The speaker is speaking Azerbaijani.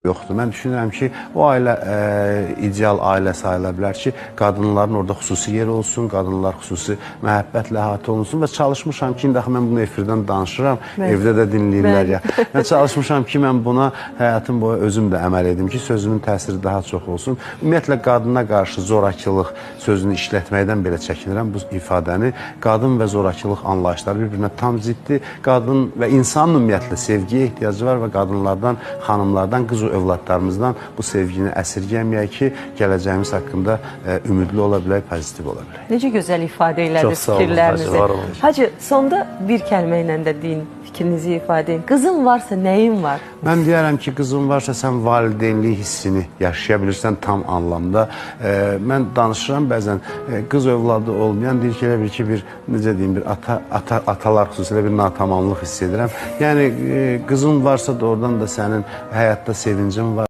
Yoxdur. Mən düşünürəm ki, o ailə ideal ailə sayıla bilər ki, qadınların orada xüsusi yeri olsun, qadınlar xüsusi məhəbbətlə əhatə olunsun və çalışmışam ki, indi axı mən bunu efirdən danışıram, evdə də dinləyirlər ya. Mən çalışmışam ki, mən buna həyatım boyu özüm də əməl edim ki, sözümün təsiri daha çox olsun. Ümumiyyətlə qadına qarşı zorakılıq sözünü işlətməkdən belə çəkinirəm bu ifadəni. Qadın və zorakılıq anlayışları bir-birinə tam ziddir. Qadın və insanın ümumiyyətlə sevgiyə ehtiyacı var və qadınlardan, xanımlardan, qız övladlarımızdan bu sevgini əsirgəməyək ki, gələcəyimiz haqqında ümidli ola bilək, pozitiv ola bilək. Necə gözəl ifadə elədiniz Çox sağ olun, fikirlərinizi. Hacı, var olun. Hacı, sonda bir kəlmə ilə də deyin, fikrinizi ifadə edin. Qızın varsa nəyin var? Mən deyərəm ki, qızın varsa sən valideynlik hissini yaşaya bilirsən tam anlamda. Mən danışıram bəzən, qız övladı olmayan deyir ki, elə bil ki, bir necə deyim, bir atalar xüsusilə bir natamamlıq hiss edirəm. Yəni qızın varsa doğrudan da sənin həyatda sevincin var.